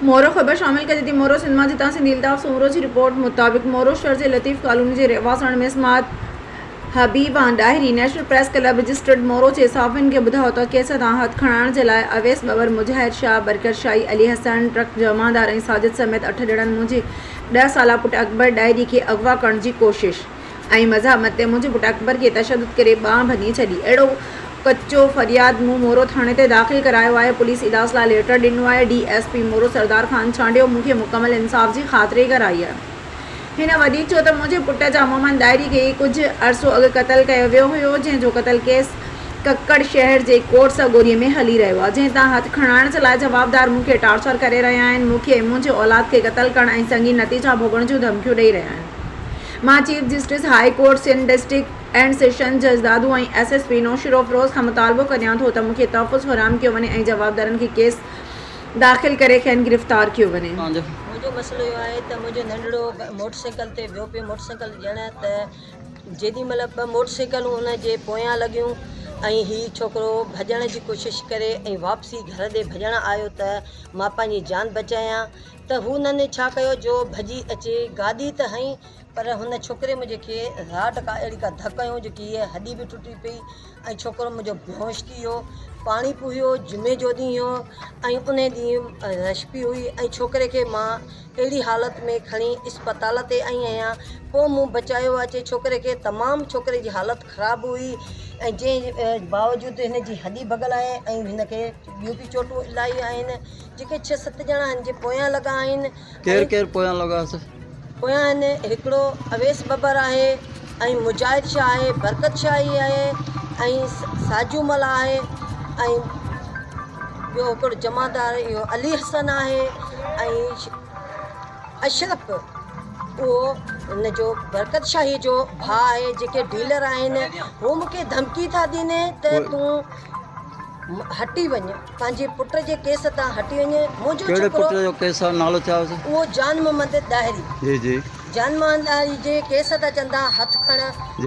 مورو خبر شامل ڪجي ٿي مورو سنڌ مان جتان سنڌي الطاف سومرو جي رپورٽ مطابق مورو شھر جي لطيف ڪالوني جي رهواسڻ Mismat Habiban Dahri national press club registered Moro جي صحافين کي ٻڌايو ته ڪيس تان هٿ کڻائڻ جي لاء اويس ٻٻر مجاهد شاهه برڪت شاهي علي حسن ٽرڪ جمعدار ۽ ساجد سميت اٺ ڄڻن منهنجي ڏهه سالا پٽ اڪبر ڏاهري کي اغوا ڪرڻ جي ڪوشش ۽ مزاحمت تي منهنجي پٽ اڪبر کي تشدد ڪري ٻانهن ڀڃي ڇڏي. اهڙو ڪچو فرياد مون مورو ٿاڻي تي داخل ڪرايو آهي، پوليس اجلاس لاء ليٽر ڏنو آهي، D S P Moro Sardar Khan Chandio مون کي مڪمل انصاف جي خاطري ڪرائي آهي. هن وڌيڪ چيو ته منهنجي پٽ جا محمد ڏاهري کي ڪجهه عرصو اڳ قتل ڪيو ويو هيو، جنهن جو قتل ڪيس ڪڪڙ شهر جي ڪورٽ سڳوري ۾ هلي رهيو آهي، جنهن تان هٿ کڻائڻ جي لاء جوابدار مون کي ٽارچر ڪري رهيا آهن، مون کي ۽ منهنجي اولاد کي قتل ڪرڻ ۽ سنگين نتيجا ڀوڳڻ جون ڌمڪيون ڏئي رهيا آهن. مان chief justice high court Sindh district and session جج Dadu ۽ S S P Naushahro Feroze کان مطالبو ڪريان ٿو ته مون کي تحفظ فراهم ڪيو وڃي ۽ جوابدارن کي ڪيس داخل ڪري کين گرفتار ڪيو وڃي. منهنجو مسئلو اهو آهي ته منهنجو ننڍڙو موٽر سائيڪل تي ويو پئي موٽر سائيڪل ڄڻ ته جيڏي مهل ٻه موٽر سائيڪلون ان جي پويان لڳيون ۽ هي ڇوڪرو ڀڄڻ جي ڪوشش ڪري ۽ واپسي گهر ڏي ڀڄڻ آيو ته مان پنهنجي جان بچايان ته هو نن ڇا ڪيو جو ڀڄي اچي گاڏي ته هنئي پر هن ڇوڪري منهنجي کي راڊ ڪا اهڙي ڪا ڌڪ هنيو جو ڪي هڏي به ٽٽي پئي ۽ ڇوڪرو منهنجو بيهوش ٿي ويو پاڻي پوهيو جمعي جو ڏينهن هو ۽ انهي ڏينهن رش پي هئي ۽ ڇوڪري کي مان اهڙي حالت ۾ کڻي اسپتال تي آئي آهيان پوء مون بچايو اچي ڇوڪري کي تمام ڇوڪري جي حالت خراب هئي ۽ جنهن باوجود هن جي هڏي ڀڳل آهي ۽ هن کي ٻيون به چوٽون الاهي آهن جيڪي ڇهه ست ڄڻا هن جي پويان لڳا آهن. ڪير ڪير پويان لڳا هئس؟ پويان آهن هڪڙو اويس ٻٻر آهي ۽ مجاهد شاهه آهي، برڪت شاهي آهي ۽ ساجو ملاح آهي ۽ ٻيو هڪڙو جمعدار اهو علي حسن آهي ۽ اشرف اهو هن جو برڪت شاهي جو ڀاء آهي جيڪي ڊيلر آهن هو مون کي ڌمڪي ٿا ڏين ته تون هٽي وڃ پنهنجي پٽ جي ڪيس تان هٽي وڃ منهنجو ڪهڙي ڇوڪرو پٽ جو ڪيس آهي نالو ڇا هوس؟ اهو جان محمد ڏاهري جي جي جان محمد ڏاهري جي ڪيس تان چندا هٿ کڻ. جي.